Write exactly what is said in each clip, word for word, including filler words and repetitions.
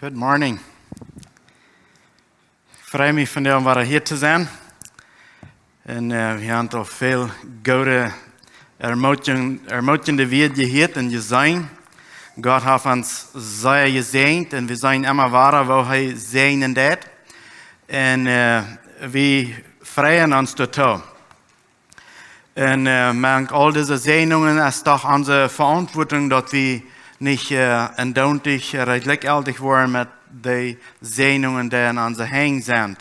Good morning. Freue mich, von dir wieder hier zu sein. Und äh, wir haben auch viel gute ermutigen, ermutigende Wörter gehört und gesehen. Gott hat uns sehr gesegnet und wir sehen immer wieder, wo er segnen tut. Und äh, wir freuen uns total. Und äh, mank all diese Segnungen ist doch unsere Verantwortung, dass wir nicht äh, endontig, äh, gleichgültig worden mit den Segnungen, die in unseren Händen sind.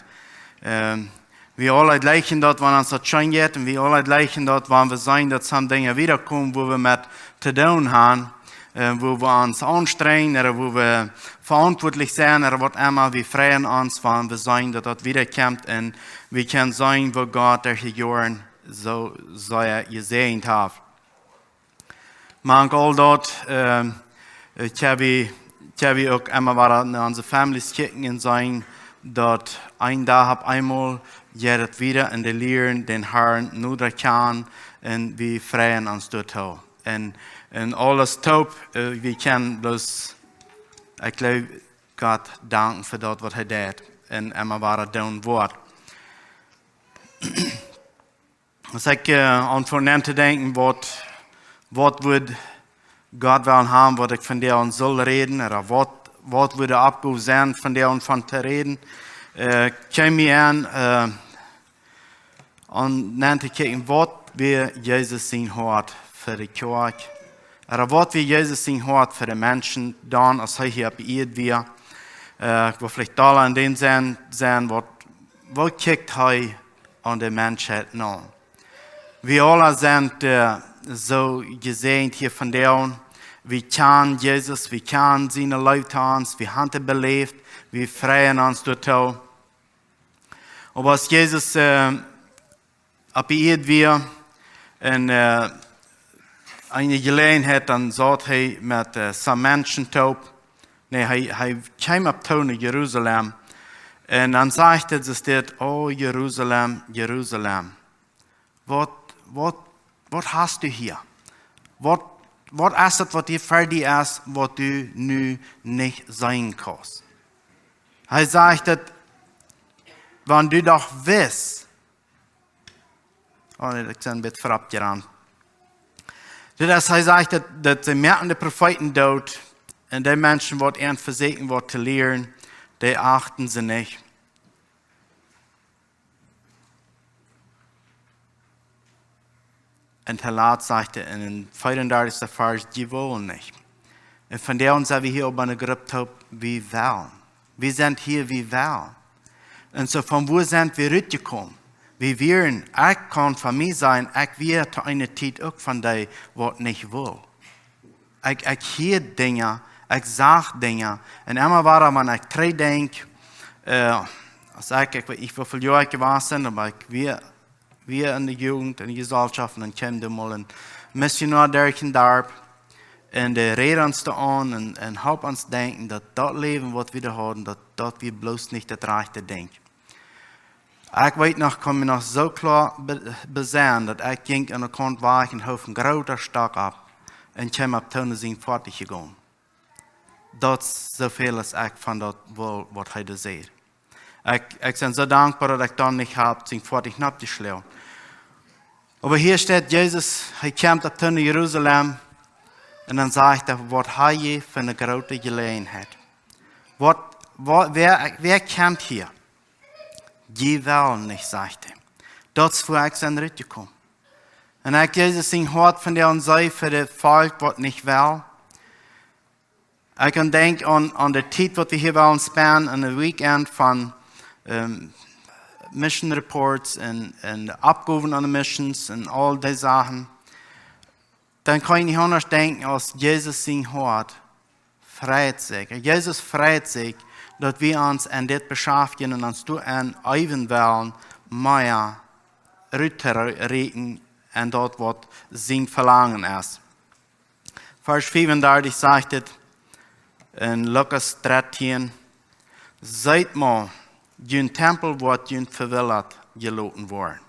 Ähm, wir alle gleichen dort, wann uns das schön geht, und wir alle gleichen dort, wann wir sehen, dass some Dinge wiederkommen, wo wir mit zu tun haben, äh, wo wir uns anstrengen oder wo wir verantwortlich sind oder was immer. Wir freuen uns, wann wir sehen, dass das wiederkommt und wir können sehen, wo Gott durch die Jahren so sehr gesegnet hat. Mank all dort, ähm, äh, können wir, können wir auch immer wieder in unsere Families kicken und sehen, dass ein Tag auf einmal jeder wieder in die Lehren den Herrn näher kommen und wir freuen uns dort auch. Und, und alles toop, äh, wir können bloß, ich glaube, Gott danken für das, was er tut und immer wieder tun wird. Als ich äh, anfang nachzudenken, was, was würde Gott wollen haben, was ich von dir an soll reden, oder was, was würde abgehoben sein, von dir an von zu reden, äh, kam mir an, äh, an nachzukicken, was wäre Jesus sein Hart für die Kirche, oder was wäre Jesus sein Hart für die Menschen, dann, als er hier auf der Erde war. Äh, wo vielleicht da in dem Sinn sein, was, wo kickt er an die Menschheit noch? Wir alle sind äh, so gesegnet hier von dir. Wir kennen Jesus, wir kennen seine Leute an, wir haben ihn belebt, wir freuen uns total. Aber als Jesus äh, auf der Erde war und äh, eine Gelegenheit, dann saß er mit äh, some Menschen toop. Nee, er, er kam auf to no Jerusalem. Und dann sagte er, es steht, oh Jerusalem, Jerusalem. Was, was, was hast du hier? Was, was ist das, was dir für dich ist, was du nu nicht sehen kannst? Er sagte, wenn du doch wist, oh nee, ich bin ein bisschen verabgerannt. Das heißt, er sagte, dass sie merken, die Propheten doot und die Menschen, die ihn versuchen, was zu lehren, die achten sie nicht. Und er laat, sagte in den vierunddreißigsten Vers, die wollen nicht. Und von der uns sind wir hier auf eine Gruppe, wie wollen. Wir sind hier, wie wollen. Und so von wo sind wir rausgekommen? Wir wären, ich kann von mir sein, ich wäre zu einer Zeit auch von der, was nicht will. Ich, ich hör Dinge, ich sag Dinge. Und immer wieder, wenn ich zurückdenk, äh, als ich, ich weiß nicht, wie viele Jahre ich gewesen bin, aber ich war, war in der Jugend, in der Gesellschaft, und dann kam da mal ein Missionar durch den Dorf. Und der redet uns da an und, und halpt uns denken, dass das Leben, was wir da hatten, dass, dass wir bloß nicht das rechte Ding. Ich weiß noch, kann mich noch so klar be-, besinnen, dass ich ging an der Kant weg und hob einen großen Stock auf und kam auf Tone sein Fartüg gegangen. Das ist so viel, als ich von das wohl, was er da sagt. Ich, ich bin so dankbar, dass ich dann nicht hab, sein Fartüg abgeschlagen. Aber hier steht Jesus, er kommt auf Tone Jerusalem und dann sagt er, was hast du für eine große Gelegenheit. Was, was, wer, wer kommt hier? Die wollen nicht, sagt er. Das ist, wo ich bin rausgekommen. Und ich Jesus sein Hart von der und sei für das Volk, was nicht will. Ich kann denken an, an die Zeit, was wir hier wollen spenden, an das Weekend von ähm, Mission Reports und, und Abgaben an die Missions und all die Sachen. Dann kann ich nicht anders denken, als Jesus sein Hart freut sich. Jesus freut sich, dass wir uns an dit beschäftigen und uns daran üben wollen, mehr rutzureichen an das, was sein Verlangen ist. Vers fünfunddreißig sagt es in Lukas dreizehn: Seht mau, jun Tempel woat jun vewildat jeloten woaren.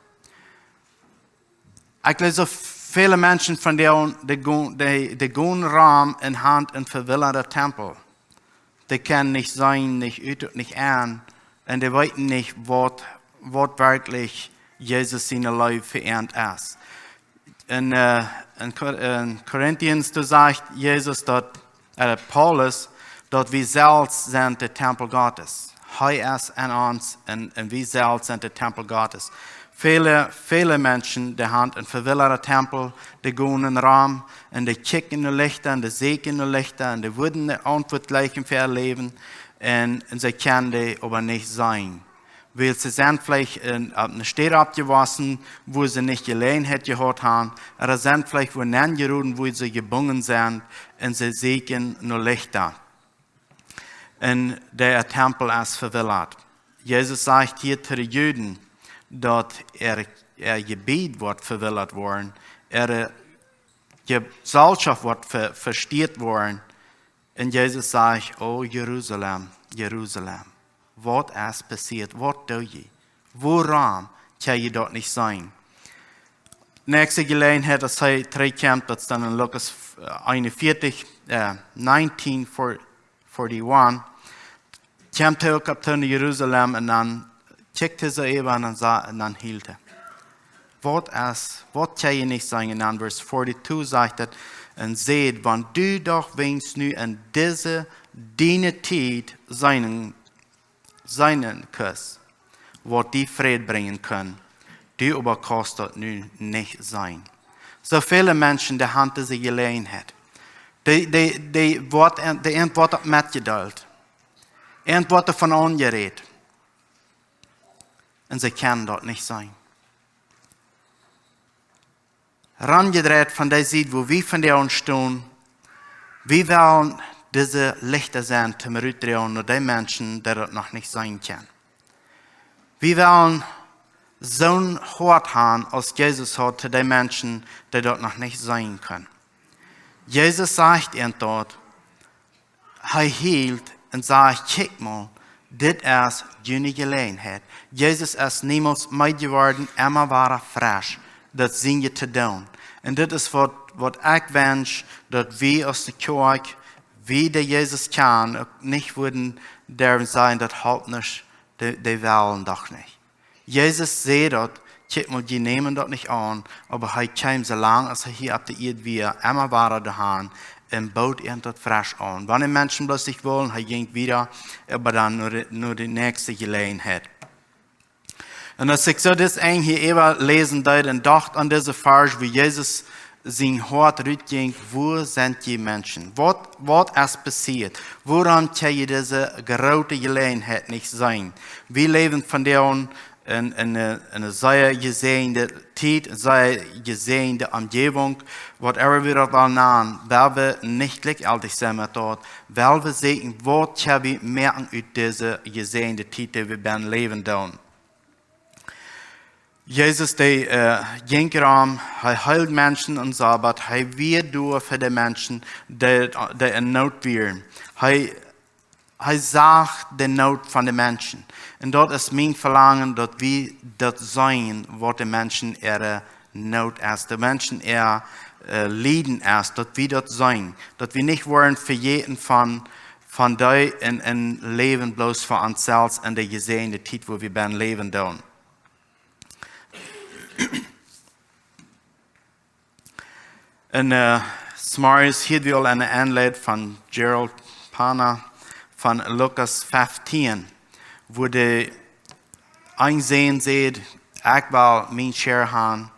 Ich lese, so viele Menschen von denen, die, go- die, die gehen rum und haben einen verwilderten Tempel. Dee kjennen nich seenen, nich ut un nich aun. Un dee weeten nich, waut, waut werkjlich Jesus siene Leew fa an es. En, äh, en, Kor- en Corinthians, doa sajcht Jesus daut, äh, Paulus, daut wie selfst sent de Tempel Gottes. Hee es en ons un, un wie selfst sent de Tempel Gottes. Väle, väle Menschen, dee haben een vewildaden Tempel, dee gonen rom un dee kjikjen no Lichta un dee sieekjen no Lichta un dee wudden de Auntwuat jlikjen fa äa Läwen un, un see kjennen dee oba nich seenen. Wiels see sent veleicht en, opp eene Städ oppjewossen, wua see nich Jeläajenheit jehaut haben, ooda sent veleicht wua nenjeroden, wua see jebungen sent, un see sieekjen no Lichta. Un de Tempel es vewildat. Jesus sajcht hia to de Juden, daut äa, äa Jebied woat vewildat woaren, äare Jesellschaft woat ve-, vesteet woaren. Un Jesus sajcht: "O Jerusalem, Jerusalem, waut es passieet? Waut doo jie? Wuarom kjenn jie daut nich seenen?" Näakjste Jeläajenheit, aus hee trigjkjemt, daut es dan en Lukas, äh, eenunvieetich, äh, nineteen forty-one. Kjemt hee uk opp to no Jerusalem un dan kjikjt hee soo äwa un dan sa-, un dan hilt hee. Waut es, waut kjenn jie nich seenen? Un dan Vers forty-two sajcht et: "Un säd: Wan du doch weens nu en dise diene Tiet seenen, seenen kust, waut die Fräd brinjen kunn, du oba kaust daut nu nich seenen." Soo väle Menschen, dee haben dise Jeläajenheit. Dee, dee, dee woat, dee an woat daut metjedeelt. An woat doavon aunjerät. Un see kjennen daut nich seenen. Ranjedreit von dee Sied, wua wie vondoag stonen, wie wellen dise Lichta sennen, toom rutdroagen no dee Menschen, dee daut noch nich seenen kjennen. Wie wellen soon Hoat haben, aus Jesus haud, to dee Menschen, dee daut noch nich seenen kunnen. Jesus sajcht an daut, hee hilt un sajcht: "Kjikj mol, dit es june Jeläajenheit." Jesus es niemols meed jeworden, emma wada fresch, daut siene to doonen. Un dit es waut, waut ekj wensch, daut wie aus de Kjoakj, wie dee Jesus kjanen, uk nich wudden derwen sajen: "Daut halpt nich, dee, dee wellen doch nich." Jesus säd daut: "Kjikj mol, jie nämen daut nich aun", oba hee kjeem soo lang aus hee hia opp de Ieed wia, emma wada doahan un bood an daut fresch aun. Wan de Menschen bloos nich wullen, hee jinkj wieda, oba dan no de, no de näakjste Jeläajenheit. Un aus ekj soo dit Enj hia äwa läsen deed un docht aun dise Varsch, wua Jesus sien Hoat rutjinkj: "Wua sent jie Menschen? Waut, waut es passieet? Wuarom kjenn jie dise groote Jeläajenheit nich seenen?" Wie läwen vondoag en, en, en eene sea jesäajende Tiet, sea jesäajende Omjäwunk, whatever wie daut wellen nanen, wan wie nich jlikjjeltich sent met daut, wan wie sajen: "Waut kjenn wie moaken ut dise jesäajende Tiet, dee wie bennen läwen doonen?" Jesus, dee, äh, jinkj rom, hee heeld Menschen aum Sabbat, hee wia doa fa de Menschen, dee, dee en Noot wieren. Hee, hee sach de Noot von de Menschen. Un daut es mien Velangen, daut wie daut seenen, waut de Menschen äare Noot es, de Menschen äa, äh, Lieden es, daut wie daut seenen, daut wie nich woaren vejäten von, von dee en, en läwen bloos fa ons selfst en de jesäajende Tiet, wua wie bennen läwen doonen. Un, äh, zemorjes hieed wie aul eene Enleidunk von Gerald Pana von Lukas feftieen, wua de een Sän säd: "Ekj well mien Share han."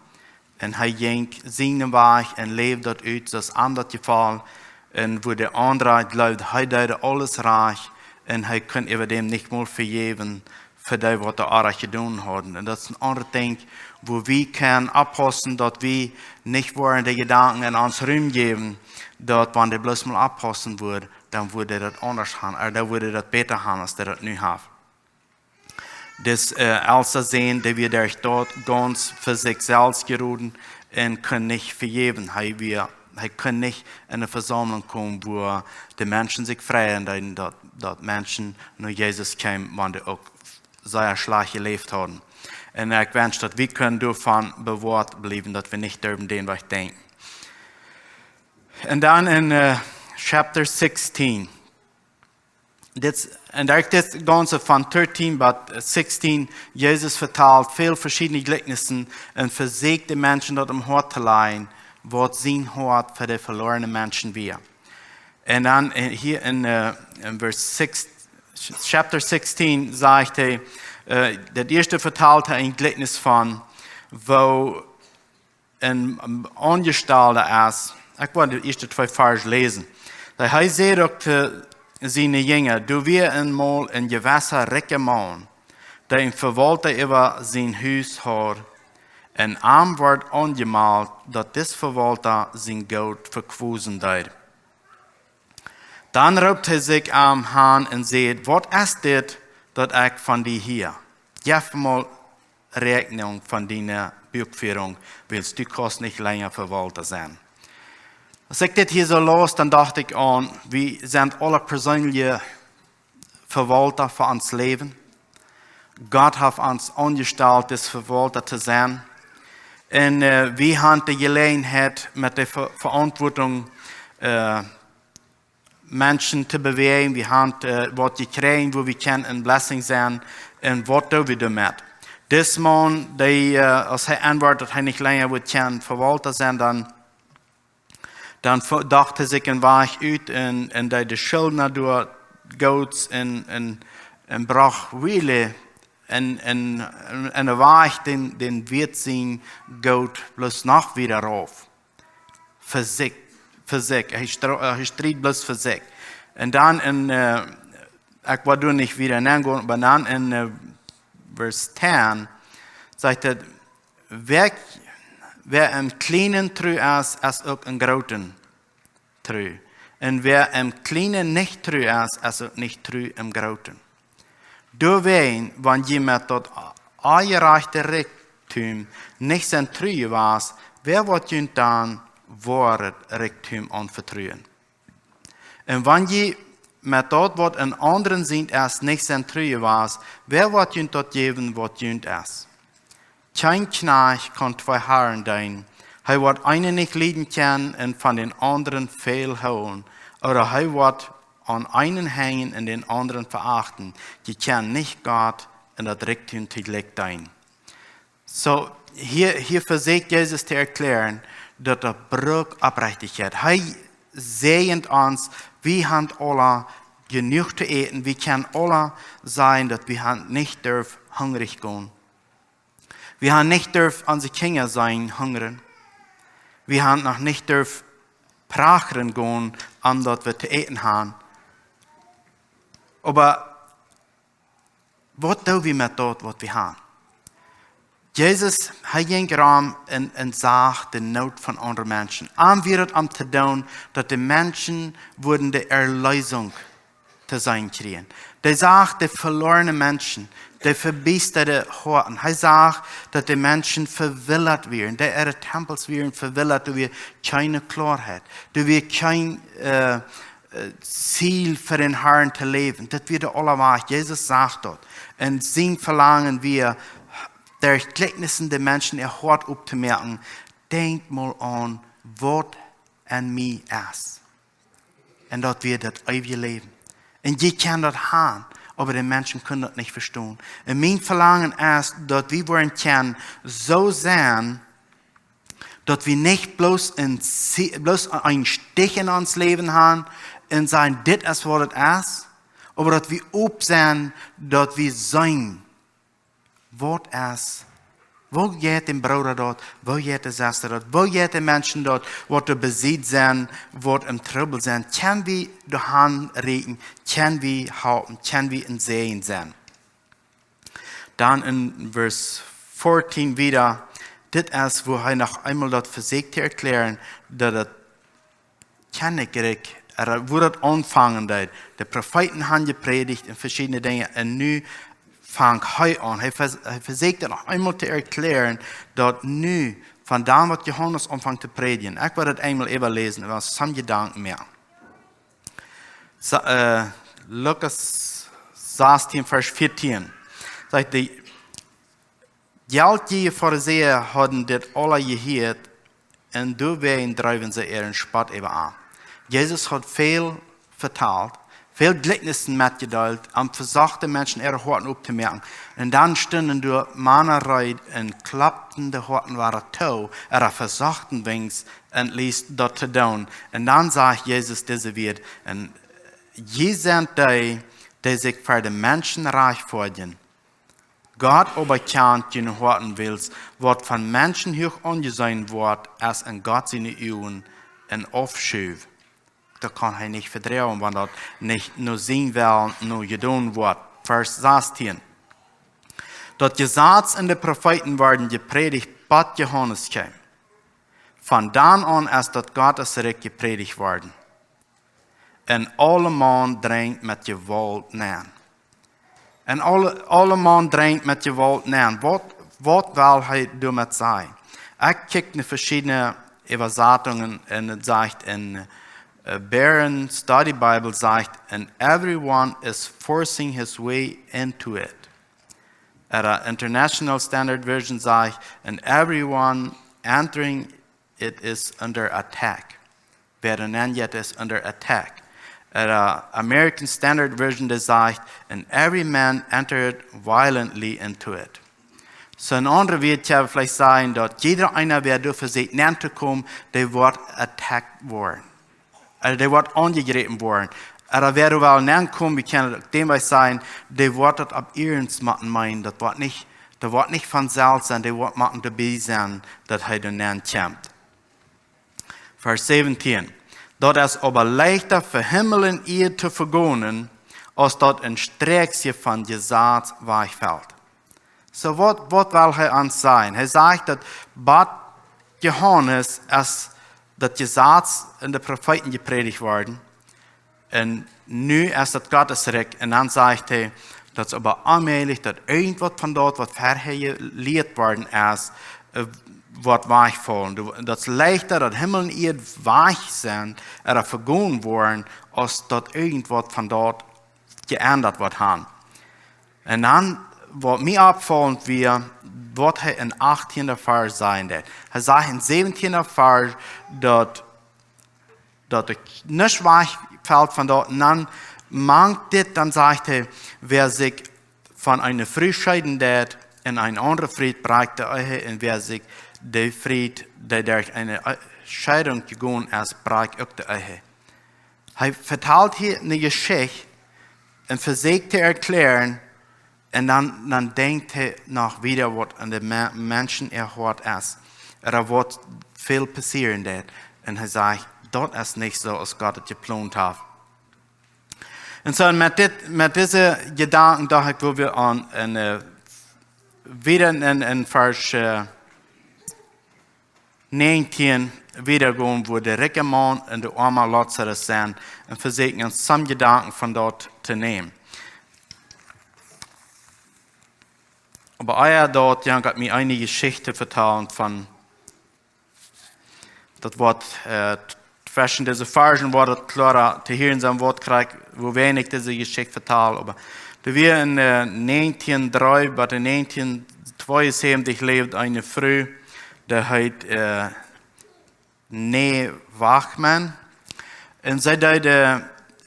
Un hee jinkj sienen Wajch un läwd daut ut, soo aus am daut jefoll. Un wua de aundra jleewd, hee deed aules rajcht un hee kunn äwa däm nich mol vejäwen, fa dee, waut dee oajch jedonen hauden. Un daut es een aundret Dinkj, wua wie kjennen oppaussen, daut wie nich woaren de Jedanken en ons Rum jäwen, daut wan dee bloos mol oppaussen wudd, dan wudd dee daut aundasch han, ooda dan wudd dee daut bäta han, aus dee daut nu haft. Dis, äh, elsta Sän, dee wia derch daut gaunz fa sikj selfst jeroden un kunn nich vejäwen. Hee wia, hee kunn nich en eene Vesaumlunk komen, wua de Menschen sikj freien deeden, daut, daut Menschen no Jesus kjeemen, wan dee uk sea schlajcht jeläft hauden. Un ekj wensch, daut wie kjennen doavon bewoat bliewen, daut wie nich derwen dän Wajch denkjen. Un dan en, äh, chapter sixteen. dit, en derch dit gaunze von thirteen bat sixteen, Jesus vetalt väl veschiedne Jlikjnisen un vesieekjt de Menschen daut em Hoat to lajen, waut sien Hoat fa de veloarne Menschen wia. Un dan, äh, hia en, äh, en Vers six, chapter sixteen, sajcht hee, äh, daut ieeschte vetalt hee een Jlikjnis von, woo een, een Aunjestalda es. Ekj well de ieeschte twee Varsch läsen. Daut hee säd uk to siene Jinja: Doa wia eemol een jewessa rikja Maun, dee een Vewaulta äwa sien Hus haud, un am wort aunjemalt, daut dis Vewaulta sien Goot vekwäsen deed. Dan roopt hee sikj am han un säd: Waut es dit, daut ekj von die hia? Jeff mol Räakjnunk von diene Buakfierunk, wiels du kaust nich lenja Vewaulta sennen. Aus ekj dit hia soo laus, dan docht ekj aun, wie sent aule perseenlich Vewaulta fa ons Läwen. Gott haft ons aunjestalt, dis Vewaulta to sennen. Un, äh, wie haben de Jeläajenheit, met de Ver-, Veauntwuatunk, äh, Menschen to bewäajen. Wie haben, äh, waut jekjräajen, woo wie kjennen een Blessing sennen. Un waut doo wie doamet? Dis Maun, dee, äh, aus hee enwoat, daut hee nich lenja wudd kjennen Vewaulta sennen, dan dan vo-, docht hee sikj een Wajch ut un, un deed de Schuldna doa Goots un, un, un brocht werkjlich en, en, en een Wajch dän, dän Wieet sien Goot bloos noch wieda rauf. Fa sikj, fa sikj. Hee stro-, äh, hee stried bloos fa sikj. Un dan en, äh, ekj woa doa nich wieda nengonen, oba dan en, äh, Vers ten sajcht et: Wäa, wäa em Kjlienen tru es, es uk em Grooten tru. Un wäa em Kjlienen nich tru es, es uk nich tru em Grooten. Doawäajen, wan jie met daut onjerajchte Rikjdom nich sent tru jewast, wäa woat junt dan woaren Rikjdom aunvetruen? Un wan jie met daut, waut en aundren sient es, nich sent tru jewast, wäa woat junt daut jäwen, waut junt es? Kjeen Kjnajcht kaun twee Harn deenen. Hee woat eenen nich lieden kjennen un von dän aundren väl hoolen, ooda hee woat aun eenen henjen un dän aundren veachten. Jie kjennen nich Gott un daut Rikjdom toojlikj deenen. Soo, hia, hia vesieekjt Jesus to erkjläaren, daut daut brukt Oprechtichkjeit. Hee säajent ons, wie haben aula jenuach to äten, wie kjennen aula sennen, daut wie haben nich derwen hungrich gonen. Wie haben nich derwen onse Kjinja seenen hungren. Wie haben noch nich derwen prachren gonen, om daut wie to äten haben. Oba waut doo wie met daut, waut wie haben? Jesus, hee jinkj rom un, un sach de Noot von aundre Menschen. Am wia et om to doonen, daut de Menschen wudden de Erleesunk to seenen kjrieen. Hee sach de veloarne Menschen, de vebiestade Hoaten. Hee sach, daut de Menschen vewillat wieren, daut äare Tempels wieren vewillat, doa wia kjeene Kloarheit, doa wia kjeen, äh, äh, Ziel fa dän Harn to läwen. Daut wia de aula Wajch. Jesus sach daut. Un sien Velangen wia, derch Jlikjnisen de Menschen äa Hoat optomoaken. Denkjt mol aun, waut en mie es. Un daut wia daut eewje Läwen. Un jie kjennen daut haben, oba de Menschen kjennen daut nich vestonen. Un mien Velangen es, daut wie woaren kjennen soo sennen, daut wie nich bloos een Zie-, bloos een Stich en ons Läwen haben un sajen: Dit es waut et es, oba daut wie op sennen, daut wie seenen, waut es, woo jeit däm Brooda daut, woo jeit de Sesta daut, woo jeit de Menschen daut, waut doa besied sent, waut em Trubbel sent, kjenn wie doa han rieekjen, kjenn wie halpen, kjenn wie een Säajen sennen. Dan en Vers fourteen wieda, dit es, wua hee noch eemol daut vesieekjt to erkjläaren, daut daut Kjennichrikj, äh, wua daut aunfangen deed. De Profeeten haben jeprädicht un veschiedne Dinja, un nu fangt hee aun. Hee vers-, hee vesieekjt daut noch eemol to erkjläaren, daut nu, von dan waut Johanes aunfangt to prädjen. Ekj well daut eemol äwaläsen, un waut sien Jedanken mea. Sa-, äh, Lukas sastien, Varsch vieetieen. Sajcht, de Jeltjäaje Farisäa hauden dit aula jehieet, un doawäajen dreewen see äaren Spott äwa am. Jesus haud väl vetalt, väl Jlikjnisen metjedeelt, om vesochten Menschen äare Hoaten optomoaken. Un dan stunden doa Mana reed un klappten de Hoaten wada too, ooda vesochten weens, at least daut to doonen. Un dan sajcht Jesus dise Wieed: Un jie sent dee, dee sikj fa de Menschen rajchtfoadjen. Gott oba kjant june Hoaten, wiels waut von Menschen huach aunjeseenen woat, es en Gott siene Uagen een Aufschiew. Daut kaun hee nich vedroagen, wan daut nich no sienen Wellen no jedonen woat. Varsch sastieen. Daut Jesaz un de Profeeten worden jeprädicht, bat Johanes kjeem. Von dan aun es daut Gottes Rikj jeprädicht worden. Un aulemaun drenjd met Jewault nenn. Un aule, aulemaun drenjd met Jewault nenn. Waut, waut well hee doamet sajen? Ekj kjikj no veschiedne Äwasatungen un et sajcht en, äh, Barron's Study Bible sajcht: "And everyone is forcing his way into it." Ooda International Standard Version sajcht: "And everyone entering it is under attack." Wäa doa nenn jeit, es under attack. Ooda American Standard Version, dee sajcht: "And every man entered violently into it." Soo en aundre Wieed kjenn wie veleicht sajen, daut jieda eena, wäa doa vesieekjt nenn to komen, dee woat attacked woaren. Ooda dee woat aunjegräpen woaren. Ooda wäa doa well nenn komen, wie kjennen uk däm Wajch sajen, dee woat daut opp iernst motten meenen. Daut woat nich, daut woat nich von selfst sennen, dee woat motten doabie sennen, daut hee doa nenn kjemt. Varsch säwentieen. "Daut es oba leichta fa Himmel un Ieed to vegonen, aus daut een Sträakje von Jesaz wajchfelt." Soo, waut, waut well hee ons sajen? Hee sajcht, daut bat Johanes es daut Jesaz un de Profeeten jeprädicht worden. Un nu es daut Gottes Rikj. Un dan sajcht hee, daut es oba onmäajlich, daut irjentwaut von daut, waut verhäa jelieet worden es, äh, woat wajchfaulen. Du, daut es leichta, daut Himmel un Ieed wajch sent, ooda vegonen woaren, aus daut irjentwaut von daut jeendat woat haben. Un dan, waut mie oppfaulent wia, waut hee em achtieenden Varsch sajen deed. Hee sajcht em säwentienden Varsch, daut daut et nich wajchfelt von daut. Un dan mank dit, dan sajcht hee, wäa sikj von eene Fru scheeden deit un eene aundre Fru brakjt de Ehe, un wäa sikj de Fru, dee derch eene E-, Scheidunk jegonen es, brakjt uk de Ehe. Hee vetalt hia eene Jeschicht un vesieekjt to erkjlären, un dan, dan denkjt hee noch wieda, waut aun de Me-, Menschen äa Hoat es, ooda waut väl passieren deed. Un hee sajcht, daut es nich soo, aus Gott et jeplont haft. Un soo met dit, met dise Jedanken docht ekj, wua wie aun, un, äh, wieda en, en Varsch, äh, näajentieen wieda gonen, wua de rikja Maun un de oama Lazarus sent, un vesieekjen ons some Jedanken von daut to nämen. Oba ea daut, Jan haft mie eene Jeschicht vetalt von daut, waut, äh, tweschen dise Varschen woat daut kloara to hieren sennen, waut krakjt, wua ekj dise Jeschicht vetal. Oba doa wia en, äh, näajentieen dree bat en näajentieen tweeunsäwentich läwd eene Fru, dee heet, äh, Nee Wachman. Un see deed, äh,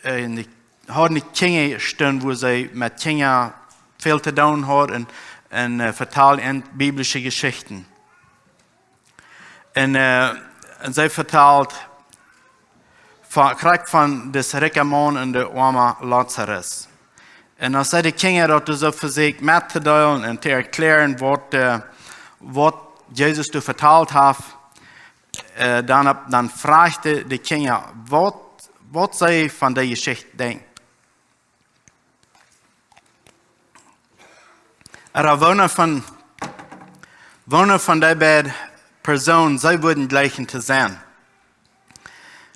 äh, en de, haud eene Kjinjastund, wua see met Kjinja väl to doonen haud un, un, äh, vetald an biblische Jeschichten. Un, äh, un see vetalt von, krakjt von dis rikja Maun un de oama Lazarus. Un aus see de Kjinja daut soo vesieekjt mettodeelen un to erkjlären, waut, äh, waut Jesus doa vetalt haft, äh, dan, dan fruach hee de Kjinja, waut, waut see von dee Jeschicht denkjen. Ooda woone von, woone von dee beid Persoonen see wudden jlikjen to sennen.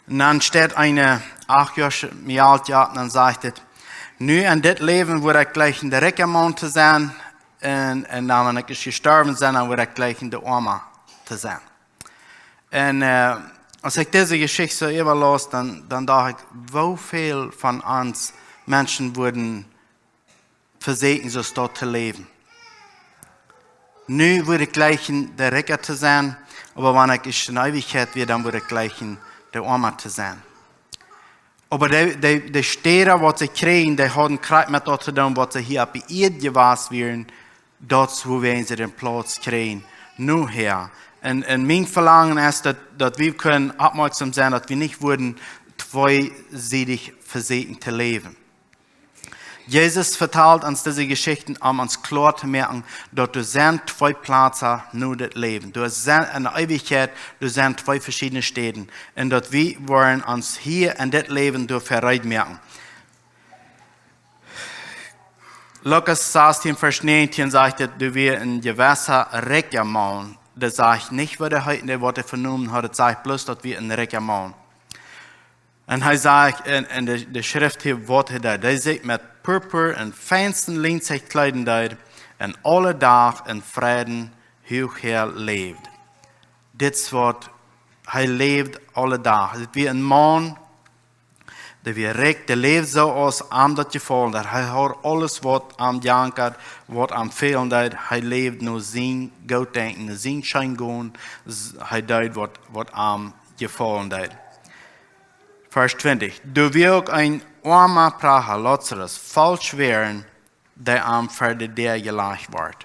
Un dan steit eene acht Joa mea oolt, jo, un dan sajcht et: "Nu en dit Läwen wudd ekj jlikjen de rikja Maun to sennen, un, un dan, wan ekj es jestorwen sie, dan wudd ekj jlikjen de oama to sennen." Un, äh, aus ekj dise Jeschicht soo äwalas, dan, dan docht ekj, woo väl von ons Menschen wudden vesieekjen, soo daut to läwen. Nu wudd ekj jlikjen de rikja to sennen, oba wan ekj es en Eewichkjeit wia, dan wudd ekj jlikjen de oama to sennen. Oba de, de, de Städa, waut see kjrieejen, dee hauden krakjt met daut to doonen, waut see hia opp de Ieed jewast wieren, daut es, wua wie onse Plauz kjrieejen. Nu her. Un, un mien Velangen es, daut, daut wie kjennen oppmoaksom sennen, daut wie nich wudden tweesiedich vesieekjen to läwen. Jesus vetalt ons dise Jeschichten, om ons kloa to moaken, daut doa sent twee Plazen no dit Läwen. Doa sent enne Eewichkjeit, doa sent twee veschiedne Städen. Un daut wie woaren ons hia en dit Läwen doafäa reed moaken. Lukas sastien, Varsch näajentieen sajcht et, doa wia een jewessa rikja Maun. Dee sajcht nich, woo dee heet, dee waut hee venomen haud, et sajcht bloos, daut wia een rikja Maun. Un hee sajcht en, en de, de Schreft hia, waut hee deed. Hee sikj met Purpur un feinsten Lienzecht kjleeden deed, un aule Dach en Fräd un Huachäa läwd. Dit es waut, hee läwd aule Dach. Dit wia een Maun, dee wia rikj, dee läwd soo aus am daut jefoll deed. Hee haud aules waut am jankad, waut am fälen deed. Hee läwd no sien Gootdenkjen, no sien Scheengonen. S-, hee deed waut, waut am jefoll deed. Varsch twintich. Doa wia uk een oama Pracha, Lazarus, voll Schwoaren, dee am ver de Däa jelajcht wort.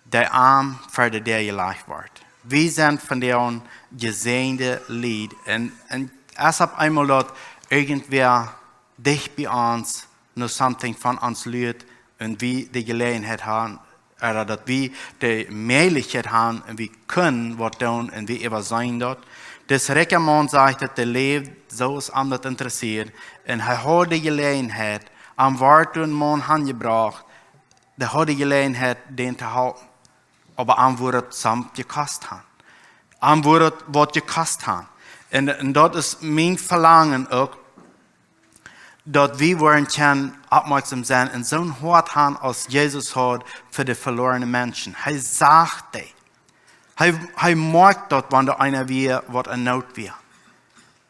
Dee am ver de Däa jelajcht wort. Wie sent von dee jesäajende Lied. Un, un es opp eemol daut irjentwäa dicht bie ons no something von ons luat un wie de Jeläajenheit haben, ooda daut wie de Mäajlichkjeit haben un wie kjennen waut doonen un wie äwaseenen daut. Dis rikja Maun sajcht, daut dee läwd soo aus am daut interessieet. Un hee haud de Jeläajenheit, am wort doa een Maun hanjebrocht, dee haud de Jeläajenheit, dän to halpen. Oba am wudd et soont jekost haben. Am wudd et waut jekost haben. Un, un daut es mien Velangen uk, daut wie woaren kjennen oppmoaksom sennen un soon Hoat haben, aus Jesus haud fa de veloarne Menschen. Hee sach dee. Hee, hee moakjt daut, wan doa eena wia, waut en Noot wia.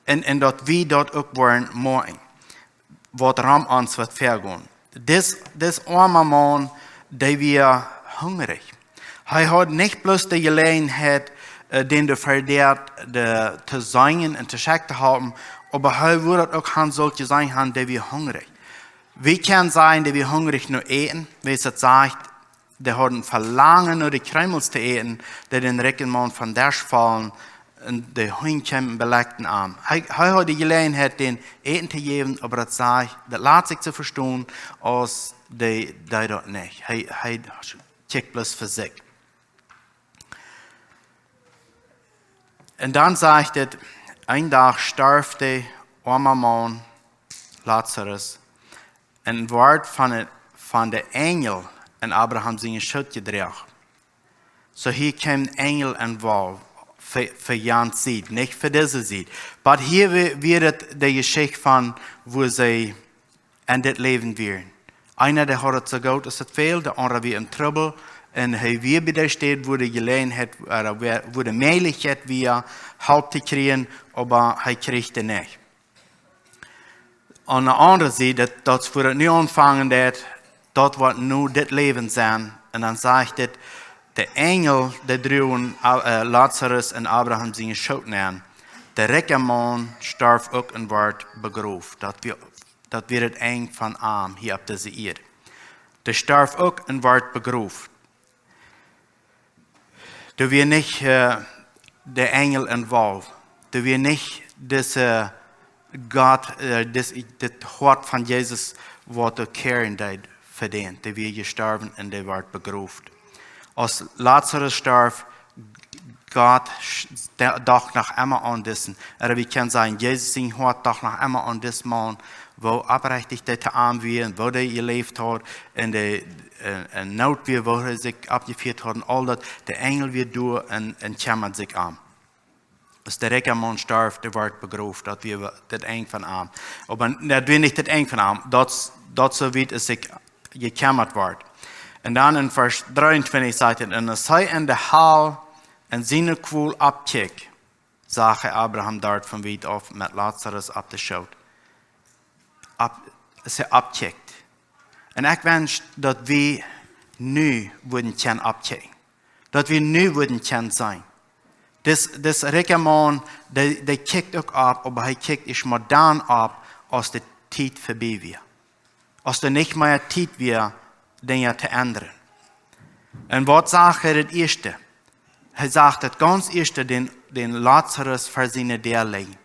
Un, un daut wie daut uk woaren moakjen, waut rom ons woat väagonen. Dis, dis oama Maun, dee wia hungrich. Hee haud nich bloos de Jeläajenheit, äh, dän doa ver de Däa to seenen un to schekj to haben, oba hee wudd daut uk haben sult jeseenen haben, dee wia hungrich. Wie kjennen sajen, dee wia hungrich no Äten, wiels et sajcht, dee hauden Velangen no de Kjreemels to äten, dee dän rikjen Maun vom Desch follen, un de Hunj kjeemen un belekjten am. Hee, hee haud de Jeläajenheit, dän Äten to jäwen, oba daut sajcht, daut lat sikj soo vestonen, aus dee, dee daut nich. Hee, hee kjikjt bloos fa sikj. Un dan sajcht et, een Dach storf de oama Maun, Lazarus, un wort von de, von de Enjel en Abraham sienen Schoot jedroagen. Soo hia kjeem een Enjel en Wolf fa, fa jane Sied, nich fa dise Sied. Oba hia wia, wia et de Jeschicht von, woo see en dit Läwen wieren. Eena, dee haud et soo goot aus et fäld, de aundra wia en Trubbel. Un hee wia bie de Städ, wua de Jeläajenheit, äh, wua, wua de Mäajlichkjeit wia, Help to kjrieen, oba hee kjrieech dee nich. Aun de aundre Sied, daut, daut wua et nu aunfangen deed, daut woat nu dit Läwen sennen. Un dan sajcht et, de Enjel, dee druagen, äh, Lazarus en Abraham sienen Schoot nenn. De rikja Maun storf uk un wort begroft. Daut wia, daut wia et Enj von am hia opp dise Ieed. Dee storf uk un wort begroft. Doa wia nich, äh, de Enjel en Wolf. Doa wia nich dise Gott, äh, dis, dit Hoat von Jesus, waut doa carryen deed, fa dän. Dee wia jestorwen un dee wort begroft. Aus Lazarus storf, Gott sch-, de-, docht noch emma aun disen. Ooda wie kjennen sajen, Jesus sien Hoat docht noch emma aun dis Maun, woo oprechtich dee to am wia un woo dee jeläft haud un dee, äh, en Noot wia, woo hee sikj oppjefieet haud un aul daut. De Enjel wia doa un, un kjemmad sikj om. Aus de rikja Maun storf, dee wort begroft, daut wia daut Enj von am. Oba daut wia nich daut Enj von am, daut, daut soo wiet aus sikj jekjemmat wort. Un dan en Varsch dreeuntwintich sajcht et, un aus hee en de Hal en siene Kual oppkjikjt, sach hee Abraham doa von wiet auf met Lazarus opp de Schoot. Opp, aus hee oppkjikjt. Un ekj wensch, daut wie nu wudden kjennen oppkjikjen. Daut wie nu wudden kjennen seenen. Dis, dis rikja Maun, dee, dee kjikjt uk opp, oba hee kjikjt ieescht mau dan opp, aus de Tiet verbie wia. Aus doa nich mea Tiet wia, Dinja to endren. Un waut sach hee daut ieeschte? Hee sach daut gaunz ieeschte dän, dän Lazarus ver siene Däa lijen.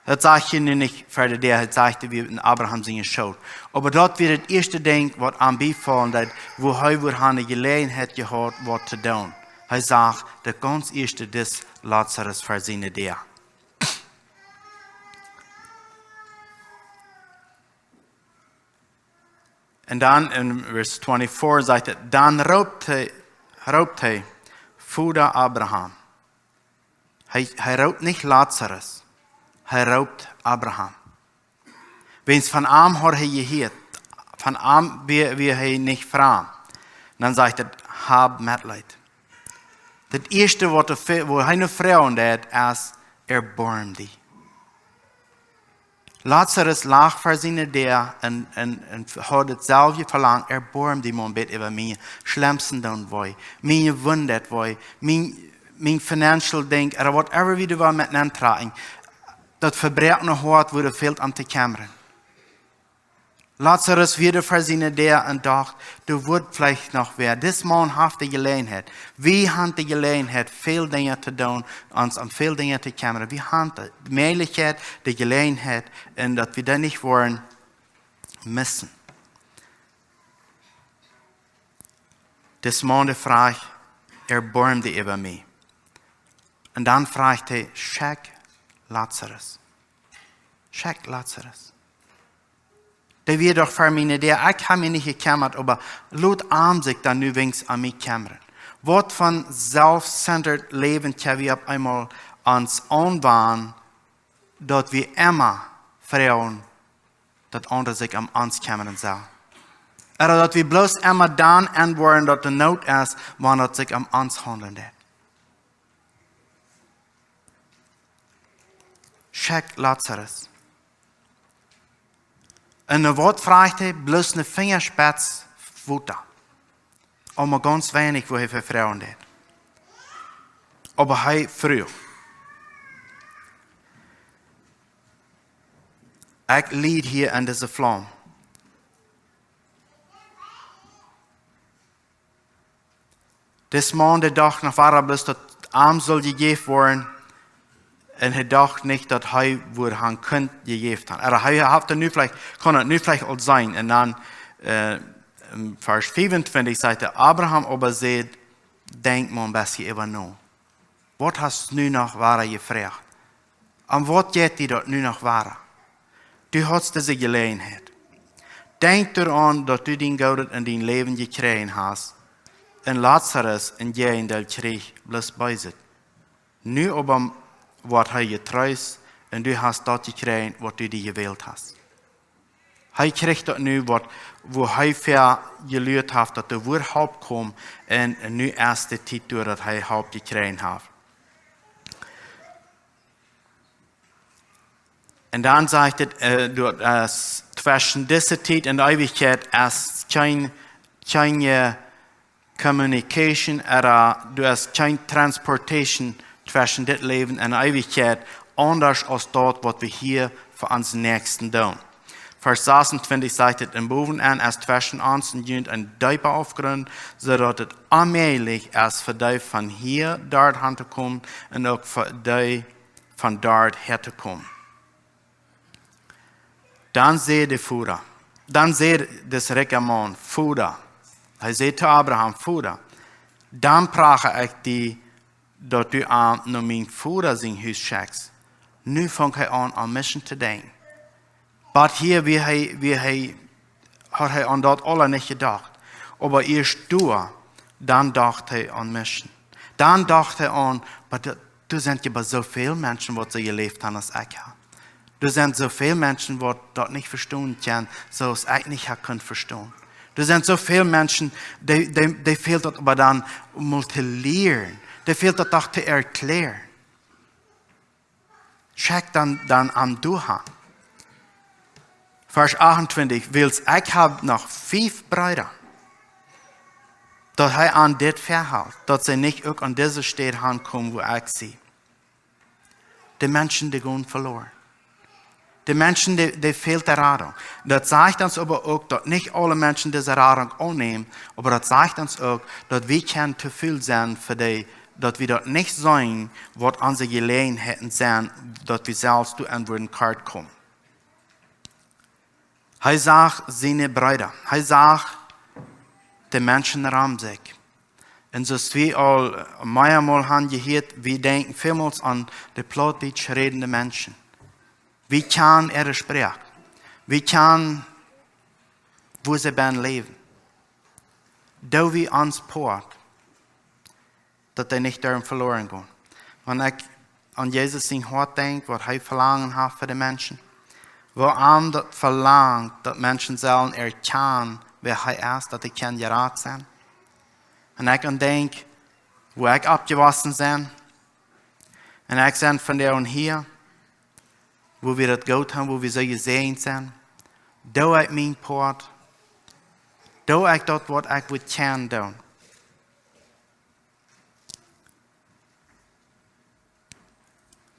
Daut sajcht hee nu nich ver de Däa, daut sajcht hee wia en Abraham siene Schoot. Oba daut wia daut ieeschte Dinkj, waut am biefoll, daut, woo hee wudd han de Jeläajenheit jehaut, waut to doonen. Hee sach daut gaunz ieeschte dis Lazarus ver siene Däa. Un dan en Varsch twenty-four sajcht et: Dan roopt hee, roopt hee: Voda Abraham. Hee, hee roopt nich Lazarus, hee roopt Abraham. Wiels von am haud hee jehieet, von am wia, wia hee nich framd. Dan sajcht et: Hab Metleet. Daut ieeschte, waut de Fe-, woo hee nu froagen deed, es: Erboarm die. Lazarus lach ver siene Däa un, un, un haud daut selwje Velangen: Erboarm die mau een bät äwa mie, schlemsten doonen wee, miene Wunden doonen wee, mien, mien financial Dinkj, ooda whatever wie doa met nentrakjen. Daut vebroakne Hoat, woo doa fält aun to kjemmren. Lazarus wia ver siene Däa un docht, doa woat veleicht noch wäa. Dis Maun haft de Jeläajenheit. Wie han de Jeläajenheit, väl Dinja to doonen, ons om väl Dinja to kjemmren. Wie han de Mäajlichkjeit, de Jeläajenheit, un daut wie daut nich woaren missen. Dis Maun, dee fruach: Erboarm die äwa mie. Un dan fruach hee: Schekj Lazarus. Schekj Lazarus. Dee wia doch ver miene Däa. Ekj hab mie nich jekjemmat, oba lot am sikj dan nu weens om mie kjemmren. Waut von self-centered Läwen kjenn wie opp eemol ons aunwanen, daut wie emma froagen, daut aundre sikj om ons kjemmren sellen. Ooda daut wie bloos emma dan enwoaren, daut doa Noot es, wan daut sikj om ons haundlen deit. Schekj Lazarus. Un waut fruach hee? Bloos ne Finjaspetz Wota. Oba gaunz weinich, woo hee ver froagen deed. Oba hee fruach. Ekj leid hia aun dise Flaum. Dis Maun, dee docht noch wada bloos, daut am sull jejäft woaren. Un hee docht nich, daut hee wudd han kunt jejäft han. Ooda hee haft et nu veleicht, kunn et nu veleicht aul seenen. Un dan, äh, en Varsch fiefuntwintich sajcht hee: Abraham oba säd: Denkj mau een bät äwa no. Waut hast nu noch wada jefroacht? Om waut jeit die daut nu noch wada? Du hast dise Jeläajenheit. Denkj doaraun, daut du dien Goodet en dien Läwen jekjräajen hast, un Lazarus em Jäajendeel kjrieech bloos Beeset. Nu oba woat hee jetreest, un du hast daut jekjräajen, waut du die jewält hast. Hee kjrieech daut nu, waut, woo hee ver jeluat haft, daut doa wudd Help komen, un, un nu es de Tiet doa, daut hee Help jekjräajen haft. Un dan sajcht et, äh, doa es tweschen dise Tiet un de Eewichkjeit es kjeen, kjeen, äh, communication, ooda doa es kjeen transportation tweschen dit Läwen un Eewichkjeit, aundasch aus daut, waut wie hia fa onsen Näakjsten doonen. Varsch sasuntwintich sajcht et: Un bowen es tweschen ons un junt een deepa Aufgrunt, soo daut et onmäajlich es fa dee von hia doa han to komen un uk fa dee von doa häa to komen. Dan säd de Voda, dan säd dis rikja Maun: Voda, hee säd to Abraham: Voda, dan prach ekj die, daut du am no mien Voda sien Hus schekjst. Nu funk hee aun, aun Mission to denkjen. Bat hia wia hee, wia hee, haud hee aun daut aula nich jedocht. Oba ieescht doa, dan docht hee aun Mission. Dan docht hee aun: Oba doa, doa sent je oba soo väl Menschen, waut soo jeläft han aus ekj hab. Doa sent soo väl Menschen, waut daut nich vestonen kjennen, soo aus ekj nich hab kunt vestonen. Doa sent soo väl Menschen, dee, dee, dee fält daut oba dan mol to lieren. Dee fält daut doch to erkjläaren. Schekj dan, dan am doa han. Varsch achtuntwintich: Wiels ekj hab noch fief Breeda, daut hee an dit vehelt, daut see nich uk aun dise Städ hankomen, wua ekj sie. De Menschen, dee gonen veloaren. De Menschen, dee, dee fält de Radunk. Daut sajcht ons oba uk, daut nich aule Menschen dise Radunk aunnämen, oba daut sajcht ons uk, daut wie kjennen too väl sennen fa dee, daut wie daut nich seenen, waut onse Jeläajenheiten sent, daut wie selfst doa aun wudden kort komen. Hee sach siene Breeda. Hee sach de Menschen rom sikj. Un soo aus wie aul meamol han jehieet, wie denkjen välmols aun de plautdietsch rädende Menschen. Wie kjanen äare Sproak. Wie kjanen, woo see bennen läwen. Doo wie ons Poat, daut dee nich derwen veloaren gonen. Wan ekj aun Jesus sien Hoat denkj, waut hee Velangen haft fa de Menschen, woo am daut velangt, daut Menschen sellen erkjanen, wäa hee es, daut dee kjennen jerat sennen. Un ekj aun denkj, woo ekj oppjewossen sie, un ekj sie von doa aun hia, woo wie daut goot haben, woo wie soo jesäajent sent, doo ekj mien Poat, doo ekj daut, waut ekj wudd kjennen doonen.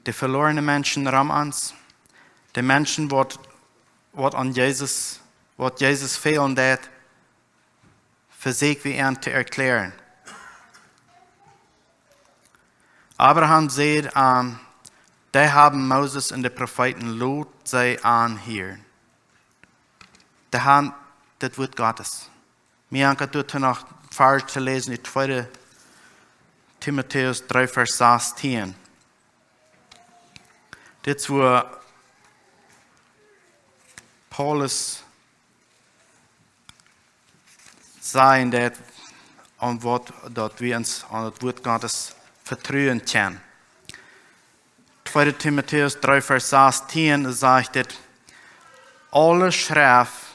De veloarne Menschen rom ons, de Menschen, waut, waut aun Jesus, waut Jesus fälen deed, vesäkj wie an to erklären. Abraham säd, ähm, dee haben Moses un de Profeeten, lot see aunhieren. Dee haben daut Wuat Gottes. Mie jankat doa noch Varsch to läsen ut tweede Timotäus dree, Varsch sastieen. Dit es wua Paulus sajen deed, aun waut daut wie ons aun daut Wuat Gottes vetruen kjennen. tweede Timotäus dree, Varsch sastieen sajcht et: Aule Schreft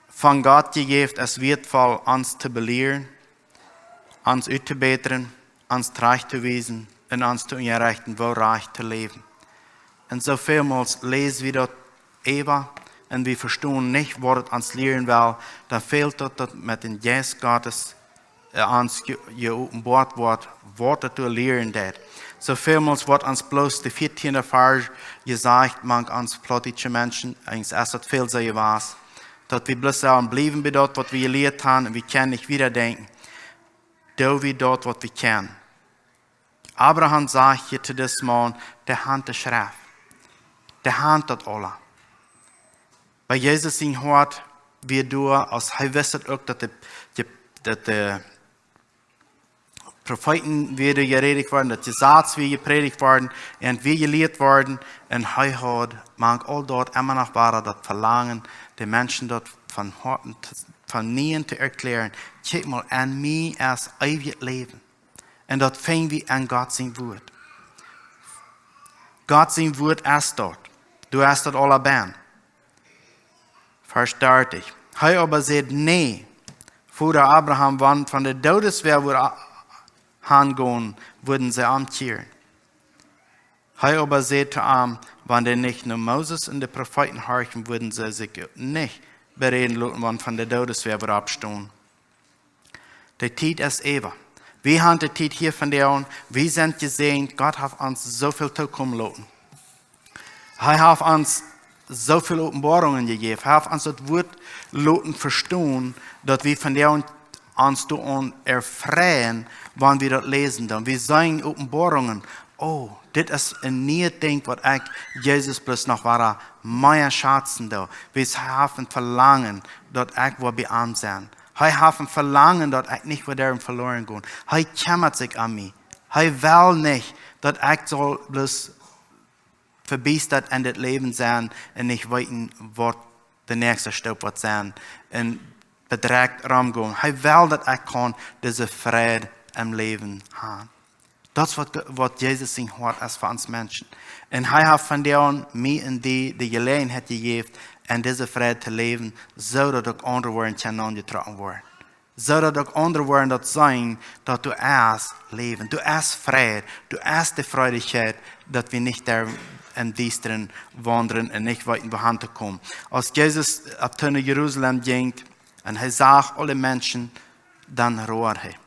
von Gott jejäft es wieetvoll, ons to belieren, ons uttobätren, ons trajcht to wiesen un ons to unjarechten, woo rajcht to läwen. Un soo välmols läs wie daut äwa un wie vestonen nich, waut et ons lieren well, dan fält daut, daut met dän Jeist Gottes, äh, ons je, jeopenboat woat, waut et to lieren deit. Soo välmols woat ons bloos de vieetieende Varsch jesajcht, mank ons plautdietsche Menschen, eejentlich es daut väl soo jewast, daut wie bloos sellen bliewen bie daut, waut wie jelieet haben, un wie kjennen nich wieda denkjen. Doo wie daut, waut wie kjennen. Abraham sajcht hia to dis Maun, dee haud de Schreft. Dee haud daut aula. Bie Jesus sien Hoat wia doa, aus hee wist et uk, daut de, de, daut de Profeeten wieren jerädicht worden, daut Jesaz wia jeprädicht worden un wia jelieet worden. Un hee haud, mank aul daut, emma noch wada daut Velangen, de Menschen daut von Hoaten, von nieen to erklären. Kjikj mol, aun mie es eewjet Läwen. Un daut finj wie aun Gott sien Wuat. Gott sien Wuat es daut. Doa es daut aula bennen. Varsch dartich. Hee oba säd: Nä, Voda Abraham, wan von de Doodes wäa wudd a-, aungonen, wudden see omkjieren. Hee oba säd to am: Wan dee nich no Moses un de Profeeten horchen, wudden see sikj nich beräden loten, wan von de Doodes wäa wudd oppstonen. De Tiet es äwa. Wie haben de Tiet hia von doa aun. Wie sent jesäajent. Gott haft ons soo väl tookomen loten. Hee haft ons soo väl Openboarungen jejäft. Hee haft ons daut Wuat loten vestonen, daut wie von doa aun ons doaraun erfreien, wan wie daut läsen. Dan wie seenen Openboarungen. Oh, dit es een nieet Dinkj, waut ekj Jesus bloos noch wada mea schazen doo. Wiels hee haft een Velangen, daut ekj woa bie am sennen. Hee haft een Velangen, daut ekj nich woa derwen veloaren gonen. Hee kjemmat sikj om mie. Hee well nich, daut ekj saul bloos vebiestat en dit Läwen sennen un nich weeten, waut de näakjste Stap woat sennen, un bedrekjt romgonen. Hee well, daut ekj kaun dise Fräd em Läwen haben. Daut es waut, waut Jesus sien Hoat es fa ons Menschen. Un hee haft von doa aun mie un die de Jeläajenheit jejäft, en dise Fräd to läwen, soo daut uk aundre woaren kjennen aunjetrocken woaren. Soo daut uk aundre woaren daut seenen, daut doa es Läwen, doa es Fräd, doa es de Freidichkjeit, daut wie nich doa em Diestren waundren un nich weeten, wua han to komen. Aus Jesus opp to no Jerusalem jinkj un hee sach aule Menschen, dan road hee.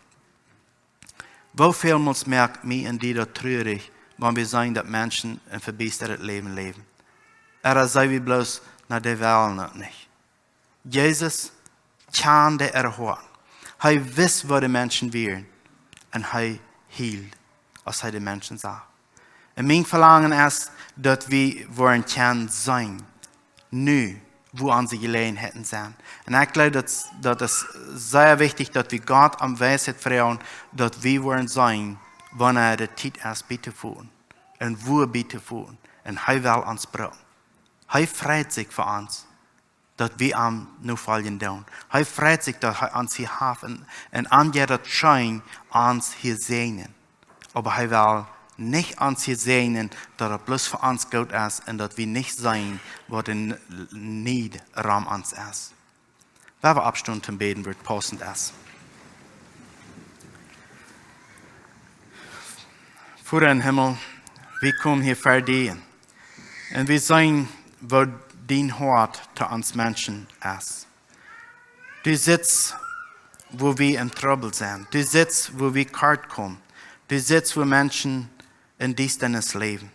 Woo välmols moakt mie un die daut trurich, wan wie seenen, daut Menschen een vebiestadet Läwen läwen? Ooda saj wie bloos: "Na, dee wellen daut nich." Jesus kjand äare Hoaten. Hee wist, woo de Menschen wieren. Un hee hield, aus hee de Menschen sach. Un mien Velangen es, daut wie woaren kjennen seenen, nu, woo onse Jeläajenheiten sent. Un ekj jleew, daut, daut es sea wichtich, daut wie Gott om Weisheit froagen, daut wie woaren seenen, wanea de Tiet es, bie to foten. Un woo bie to foten. Un hee well ons brucken. Hee freit sikj fa ons, daut wie am nofoljen doonen. Hee freit sikj, daut hee ons hia haft un, un aunjeit, daut scheen ons hia säajnen. Oba hee well nich ons hia säajnen, daut daut bloos fa ons goot es un daut wie nich seenen, waut een Need rom ons es. Wie woaren oppstonen toom bäden, waut pausent es. Voda em Himmel, wie komen hia ver die. Un wie seenen, woo dien Hoat to ons Menschen es. Du sitst, wua wie em Trubbel sent. Du sitst, wua wie kort komen. Du sitst, wua Menschen en Diestanis läwen.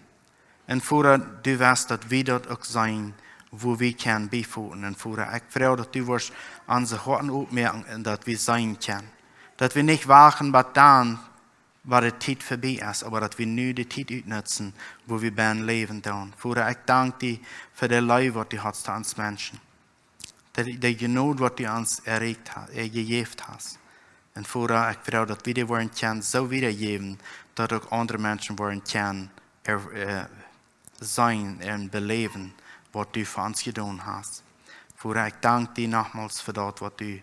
Un Voda, du weetst, daut wie daut uk seenen, wua wie kjennen biefoten. Un Voda, ekj froag, daut du woascht onse Hoaten opmoaken un daut wie seenen kjennen. Daut wie nich wachten, waut dan, waut de Tiet verbie es, oba daut wie nu de Tiet utnutzen, wua wie bie läwen doonen. Voda, ekj dank die fa de Leew, waut du hast to ons Menschen. De, de Jnod, waut du ons erreicht ha-, äh, jejäft hast. Un Voda, ekj froag, daut wie dee woaren kjennen soo wiedajäwen, daut uk aundre Menschen woaren kjennen er-, äh, seenen un beläwen, waut du fa ons jedonen hast. Voda, ekj dank die nochmols fa daut, waut du,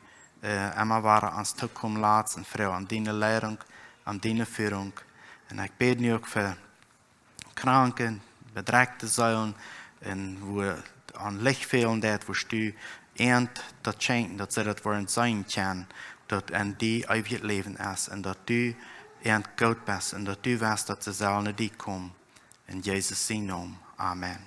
äh, emma wada ons tokomen latst, un froag om diene Leidunk, om diene Führung. Un ekj bäd nu uk fa kranke, bedrekjte Seelen, un wua aun Licht fälen deit, woascht du an daut schenkjen, daut see daut woaren seenen kjennen, daut en die eewjet Läwen es, un daut du an goot best, un daut du weetst, daut see sellen no die komen. En Jesus sien Nomen. Amen.